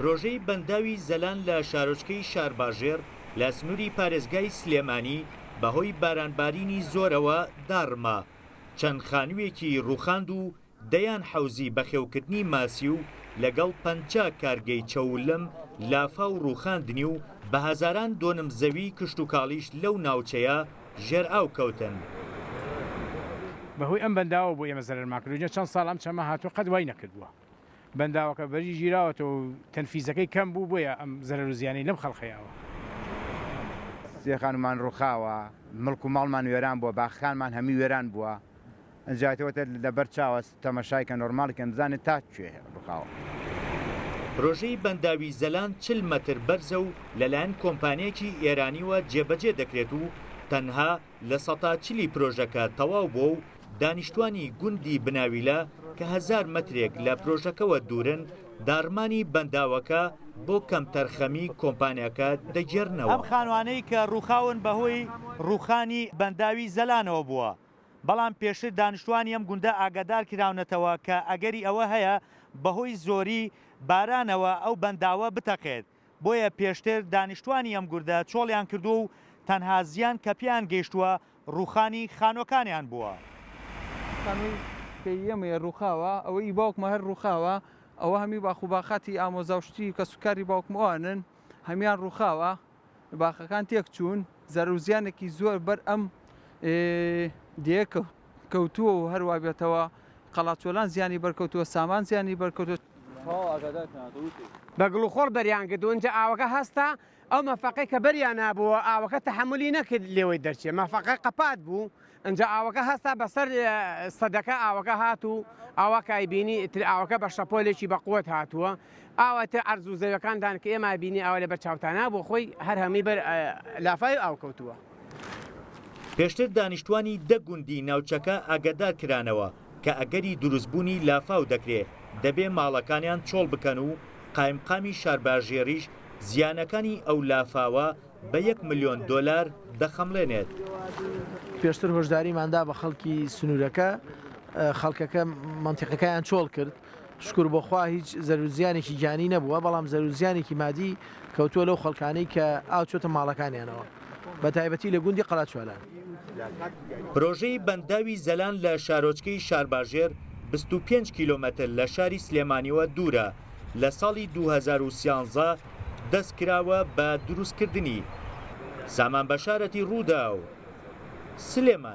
پرۆژەی بەنداوی زەلان لە شارۆچکەی شارباژێڕ لە سنووری پارێزگای سلێمانی بەهۆی بارانبارینی زۆرەوە داڕما، چەند خانوویەکی ڕووخاند و دەیان حەوزی بەخێوکردنی ماسی و لەگەڵ 50 کارگەی چەو و لم لافاو ڕووخاندنی و بە هەزاران دۆنم زەویی کشتوکاڵیش لەو ناوچەیە ژێرئاو کەوتن. بەهۆی ئەم بەنداوە بۆ ئێمە زەرەرمان کردووە، چەند ساڵ ئەم چەمە هاتووە قەت وای نەکردووە. بەنداوەکە بەری گیراوەتەوە و تەنفیزەکەی کەم بوو بۆیە ئەم زەرەر و زیانەی لەم خەڵکە یاوە. سێ خانوومان ڕووخاوە، مڵک و ماڵمان وێران بووە، باخەکانمان هەمووی وێران بووە، ئینجا ئەوەتە لەبەر چاوە تەمەشای کەن نۆرماڵی کەن بزانن تا کوێ ڕووخاوە. پرۆژەی بەنداوی زەلان 40 مەتر بەرزە و لەلایەن کۆمپانیایەکی ئێرانیوە جێبەجێ دەکرێت و تەنها لە سەتا چلی پرۆژەکە تەواو بووە و دانیشتوانی گوندی بناویلە کە هەزار مەترێک لە پرۆژەکەوە دوورن، داڕمانی بەنداوەکە بۆ کەمتەرخەمی کۆمپانیاکە دەگێڕنەوە. ئەم خانوانەی کە ڕووخاون بەهۆی ڕووخانی بەنداوی زەلانەوە بووە، بەڵام پێشتر دانیشتوانی ئەم گوندە ئاگادار کراونەتەوە کە ئەگەری ئەوە هەیە بەهۆی زۆری بارانەوە ئەو بەنداوە بتەقێت. بۆیە پێشتر دانیشتوانی ئەم گوردە چۆڵیان کردووە و تەنها زیان کە پێیان گەیشتووە ڕووخانی خانووەکانیان بووە. خانووی کە ئی ئێمەیە ڕووخاوە، ئەوە ئی باوکمە هەر ڕووخاوە، ئەوە هەمی باخ و باخاتی ئامۆزا و شتی کەسوکاری باوکم ئەوانن هەمیان ڕووخاوە، باخەکان تێک چوون، زەرەر و زیانێکی زۆر بەر ئەم دێیە کەوتووە و هەروا بێتەوە قەڵاچۆلان زیانی بەرکەوتووە، سامان زیانی بەرکەوتووە. بە گڵوخۆڵ بەریان گرت و ئینجا ئاوەکە هەستا، ئەو مەفەقەی کە بەریان نابووەوە ئاوەکە تەحەمولی نەکرد لێوەی دەرچێ، مەفەقە قەپات بوو، ئینجا ئاوەکە هەستا بەسەر سەدەکە ئاوەکە هات و ئاوا کە ئەیبینی ئیتر ئاوەکە بە شەپۆلێکی بە قوەت هاتووە، ئاوا ئیتر عەرز و زەویەکانتان کە ئێمە بینی ئاوا لەبەر چاوتانا بۆ خۆی هەر هەمووی بەر لافاوی ئاو کەوتووە. پێشتر دانیشتوانی دە گوندی ناوچەکە ئاگادار کرانەوە کە ئەگەری دروستبوونی لافاو دەکرێ دەبێ ماڵەکانیان چۆڵ بکەن و قایمقامی شارباژێڕیش زیانەکانی ئەو لافاوە بە یەک ملیۆن دۆلار دەخەمڵێنێت. پێشتر هۆشداریمان دا بە خەڵکی سنوورەکە، خەڵکەکە مەنتیقەکەیان چۆڵ کرد، شوکر بۆ خوا هیچ زەرر و زیانێکی گیانی نەبووە، بەڵام زەرر و زیانێکی مادی کەوتووە لەو خەڵکانەی کە ئاو چۆتە ماڵەکانیانەوە، بە تایبەتی لە گوندی قەڵاچوالان. پرۆژەی بەنداوی زەلان لە شارۆچکەی شارباژێر 25 کیلۆمەتر لە شاری سلێمانیوە دوورە، لە ساڵی 2013 دەست کراوە بە دروستکردنی. سامان بەشارەتی، رووداو، سلێمانی.